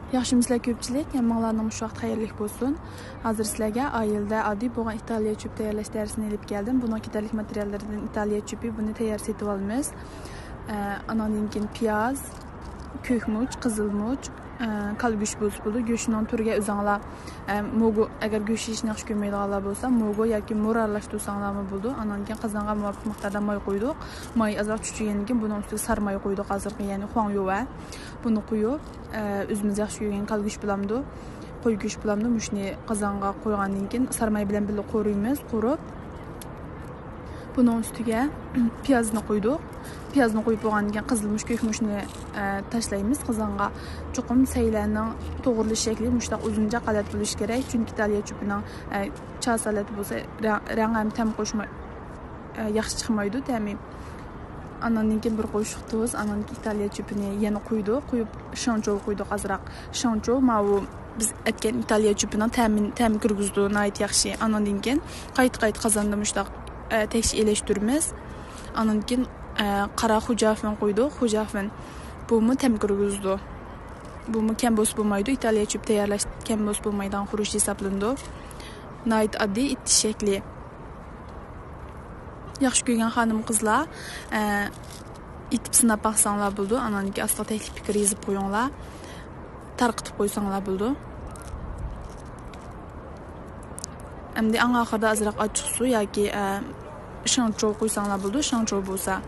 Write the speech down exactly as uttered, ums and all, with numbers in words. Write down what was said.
ياخشىمۇسىلەر كۆپچىلىك، ھەممىڭلارنىڭ مۇشۇ ۋاقىت خەيرلىك بولسۇن. ھازىر سىلەرگە ئائىلىدە ئاددىي بولغان ئىتالىيە چۆپى تەييارلاش دەرسىنى ئېلىپ كەلدىم. بۇنىڭ كېتەرلىك ماتېرىياللىرىدىن ئىتالىيە چۆپى، بۇنى تەييار سېتىپ ئالىمىز. ئە، ئاناندىن كېيىن پىياز، كۆك مۇچ، قىزىل مۇچ، ئە، كالا گۆش بولسا بولىدۇ. گۆشنىڭ تۈرىگە ئۆزۈڭلار، ئە، موگو، ئەگەر گۆش يېيىشنى ياخشى كۆرمەيدىغانلار بولسا، موگو ياكى مۇر ئارىلاشتۇرساڭلارمۇ بولىدۇ. ئاناندىن كېيىن قازانغا مۇۋاپىق مىقداردا ماي قويدۇق. ماي ئازراق چۈچۈگەندىن كېيىن بۇنىڭ ئۈستىگە سارماي قويدۇق ھازىرقى، يەنى خۇاڭيۇۋە. بۇنى قويۇپ، ئە، ئۆزىمىز ياخشى كۆرگەن كالا گۆش بولامدۇ، قوي گۆش بولامدۇ، مۇشۇنى قازانغا قويغاندىن كېيىن سارماي بىلەن بىللە قورۇيمىز، قورۇپ. بۇنىڭ ئۈستىگە پىيازنى قويدۇق. پىيازنى قويۇپ بولغاندىن كېيىن قىزىلمۇچ، كۆكمۇچنى، ئە، تاشلايمىز قازانغا. چوقۇم سەيلەرنىڭ توغرىلىش شەكلى مۇشۇنداق ئۇزۇنجا قالەت بولۇشى كېرەك، چۈنكى ئىتالىيە چۆپىنىڭ، ئە، چاسا ھالەتتە بولسا رەڭ، رەڭ ھەم تەم قوشما-، ئە، ياخشى چىقمايدۇ تەمى. ئاناندىن كېيىن بىر قوشۇق تۇز، ئاناندىن كېيىن ئىتالىيە چۆپىنى يەنە قويدۇق. قويۇپ شاڭچۇ قويدۇق ئازراق. شاڭچۇ ماۋۇ بىز ئەتكەن ئىتالىيە چۆپىنىڭ تەمى، تەم كىرگۈزىدۇ، ناھايىتى ياخشى. ئاناندىن كېيىن قايتا، قايتا قازاندا مۇشۇنداق، ئە، تەكشى ئېلەشتۈرىمىز. ئانىڭدىن كېيىن، ئە، قارا خۇجافىن قويدۇق. خۇجافىن بۇمۇ تەم كىرگۈزىدۇ. بۇمۇ كەم بولسا بولمايدۇ. ئىتالىيە چۆپى تەييارلاش كەم بولسا بولمايدىغان خۇرۇچ ھېسابلىنىدۇ. ناھايىتى ئاددىي ئېتىش شەكلى. ياخشى كۆرگەن خانىم قىزلار، ئە، ئېتىپ سىناپ باقساڭلار بولىدۇ. ئاناندىن كېيىن ئاستىغا تەكلىپ پىكىر يېزىپ قويۇڭلار. تارقىتىپ قويساڭلار بولىدۇ. ئەمدى ئەڭ ئاخىرىدا ئازراق ئاچچىق سۇ ياكى، ئە، شاڭچۇ قويساڭلار بولىدۇ. شاڭچۇ بولسا